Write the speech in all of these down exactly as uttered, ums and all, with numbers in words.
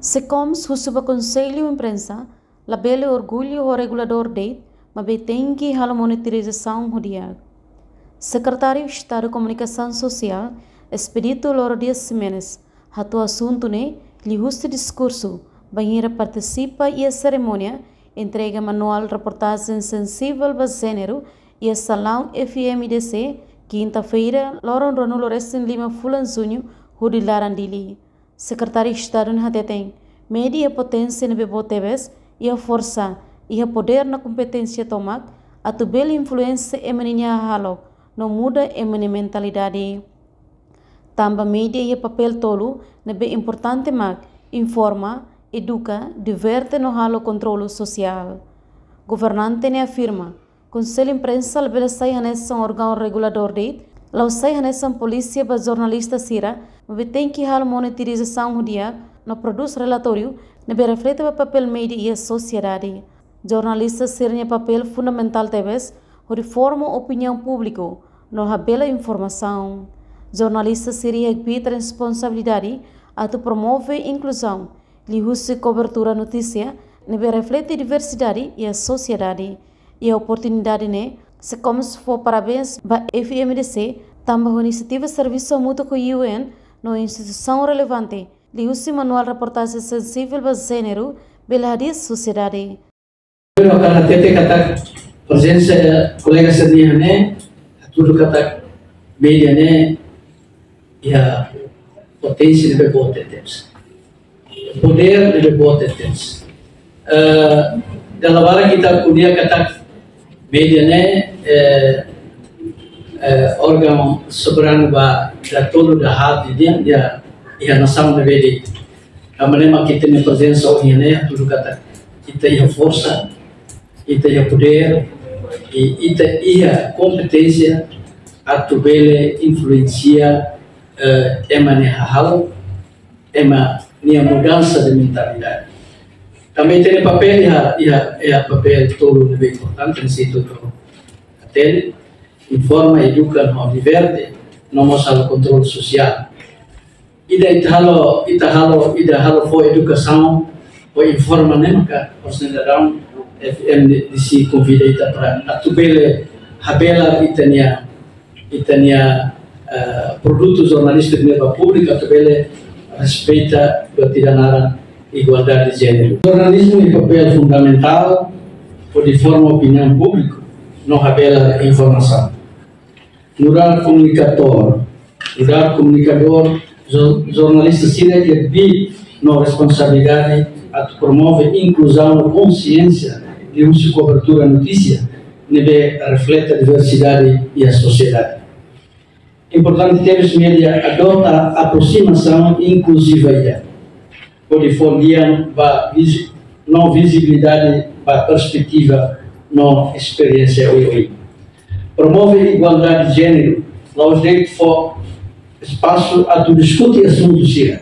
SECOMS husu ba Konsellu Imprensa labele orgullu ho reguladór de'it, maibé tenke halo monitorizasaun ho di'ak. Sekretáriu Estadu Komunikasaun Sosiál, Expedito Loro Dias Ximenes, hato'o asuntu ne'e liuhusi diskursu bainhira partisipa iha serimónia entrega manuál reportajen sensivel ba jéneru iha salaun F M D C, kinta-feira, loron ruanulu resin lima fulan Juñu, hodi laran Dili. Sekretáriu Estadu ne'e hateten, média iha poténsia ne'ebé boot tebes, iha forsa, iha podér no kompeténsia tomak atu bele influensia ema nia hahalok no muda ema nia mentalidade. Tanba média iha papél tolu ne'ebé importante mak informa, eduka, diverte no halo kontrolu sosiál. Governante ne'e afirma, Konsellu Imprensa labele sai hanesan órgaun reguladór de'it, la'ós sai hanesan polísia ba jornalista sira, maibé tenke halo monitorizasaun ho di'ak no prodús relatóriu ne'ebé reflete ba papél média iha sosiedade. Jornalista sira-nia papél fundamentál tebes hodi forma opiniaun públiku no habela informasaun. Jornalista sira iha kbiit responsabilidade atu promove inkluzaun liuhusi kobertura notísia ne'ebé reflete diversidade iha sosiedade. Iha oportunidade ne'e, SECOMS fó parabéns ba F M D C tanba ho inisiativa servisu hamutuk ho U N no instituisaun relevante liuhusi manuál reportajen sensivel ba jéneru bele hadi'a sosiedade. Ha'u hakarak hatete katak prezensa kolega sira-nian ne'e hatudu katak média ne'e iha poténsia ne'ebé boot tebes. Podér ne'ebé boot tebes. Eh, dala barak ita ko'alia katak média ne'e, eh, eh, órgaun soberanu ba ida tolu, ida haat nian, iha, iha nasaun ne'ebé de'it. Tanba ne'e mak ita-nia prezensa ohin ne'e hatudu katak ita iha forsa, ita iha podér, i ita iha kompeténsia atu bele influensia, eh, ema nia hahalok, ema nia mudansa de mentalidade. Tanba ita-nia papél iha, iha, iha papél tolu ne'ebé importante, ne'e ita hotu hatene, informa, eduka no diverte, no mós halo kontrolu sosiál. Ida ita halo, ita halo, ida halo fó edukasaun, fó informa ne'e maka, oportunidade F M D C konvida ita para atu bele habelar ita-nia, ita-nia, eh, produtu jornalístiku ne'e ba públiku atu bele respeita buat ida naran igualdade de jéneru. Jornalizmu iha papél fundamentál hodi forma opiniaun públiku no habelar informasaun. Nu'udar komunikadór, nu'udar komunikadór, jo-, jornalista sira iha kbiit no responsabilidade atu promove inkluzaun no konsiénsia liuhusi kobertura notísia ne'ebé reflete diversidade iha sosiedade. Importante tebes média adota aproximasaun inkluziva ida hodi fó lian ba vizi-, no vizibilidade ba perspetiva no esperiénsia oioin. Promove igualdade de jéneru la'ós de'it fó espasu atu diskute asuntu sira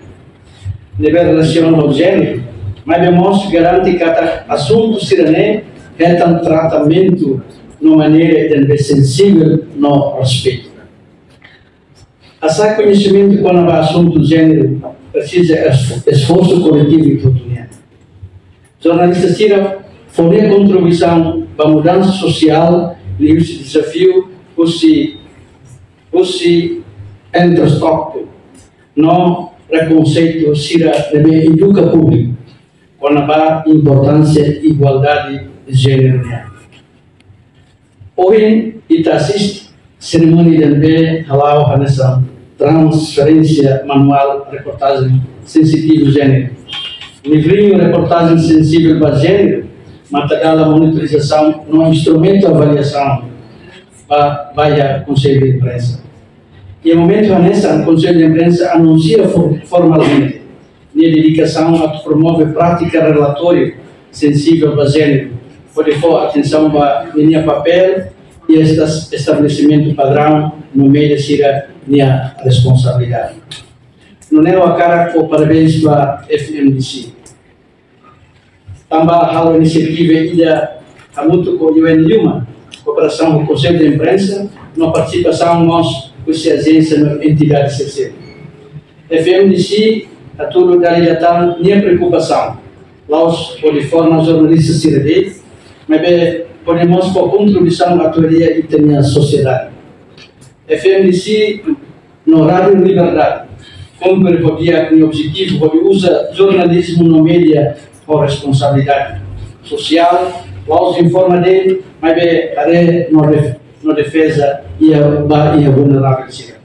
ne'ebé relasiona ho jéneru, maibé mós garante katak asuntu sira-ne'e hetan tratamentu no maneira ida ne'ebé sensivel no respeitu. Hasa'e koñesimentu kona-ba asuntu jéneru presiza es-, esforsu koletivu ita hotu nian. Jornalista sira fó nia kontribuisaun ba mudansa sosiál liuhusi dezafiu husi, husi introspektu no prekonseitu sira ne'ebé eduka públiku kona-ba importánsia igualdade de jéneru nian. Ohin ita asiste serimónia ida ne'ebé hala'o hanesan transferénsia manuál reportajen sensitivu jéneru. Livrinhu reportajen sensivel ba jéneru, matadalan monitorizasaun no instrumentu avaliasaun ba, ba iha Konsellu de Imprensa. Iha momentu hanesan, Konsellu de Imprensa anunsia for-, formalmente nia dedikasaun atu promove prátika relatóriu sensivel ba jéneru, hodi fó atensaun ba ninia papél iha esta-, estabelesimentu padraun no média sira-nia responsabilidade. Nune'e ha'u hakarak fó parabéns ba F M D C tanba halo inisiativa ida hamutuk ho U N Human, kooperasaun ho Konsellu de Imprensa, no partisipasaun mós husi ajénsia no entidade sira seluk. F M D C hatudu dala ida tan nia preokupasaun, la'ós hodi forma jornalista sira de'it, maibé hodi mós fó kontribuisaun atu harii ita-nia sosiedade. F M D C no Rádio Liberdade kumpre ho di'ak nia objetivu hodi uza jornalizmu no média ho responsabilidade sosiál, la'ós informa de'it, maibé haree no def-, no defeza iha ba iha vulneravel sira.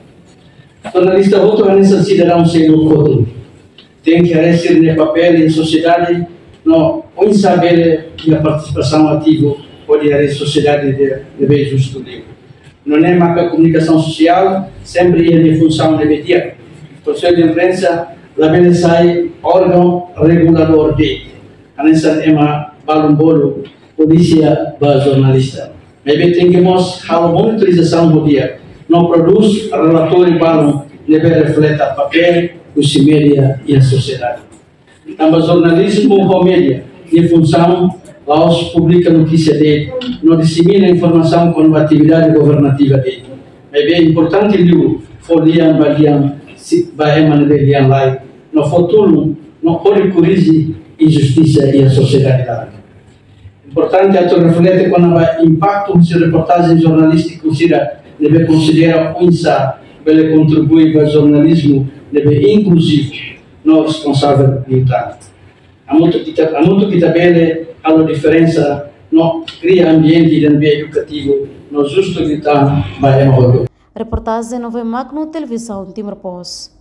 Jornalista hotu hanesan sidadaun seluk hotu tenke haree sira-nia papél iha sosiedade no oinsá bele iha partisipasaun ativu hodi harii sosiedade ne'ebé justu liu. Nune'e maka komunikasaun sosiál sempre iha nia funsaun ne'ebé di'ak. Konsellu de Imprensa labele sai órgaun reguladór de'it, hanesan ema balun bolu polísia ba jornalista. Maibé tenke mós halo monitorizasaun ho di'ak no prodús relatóriu balun ne'ebé refleta papél husi média iha sosiedade. Tanba jornalizmu ho média nia funsaun la'ós publika notísia de'it no disemina informasaun kona-ba atividade governativa de'it. Maibé importante liu fó lian ba lian si-, ba ema ne'ebé lian-laek no fó tulun no hodi korrije injustisa iha sosiedade laran. Importante atu reflete kona-ba impaktu husi reportajen jornalístiku sira ne'ebé konsidera oinsá bele kontribui ba jornalizmu ne'ebé inkluzivu no responsavel liután. Hamutuk ita, hamutuk ita bele halo diferensa no kria ambiente ida ne'ebé edukativu no justu liután ba ema hotu. Reportajen Nove Magno, Televizaun Timor Post.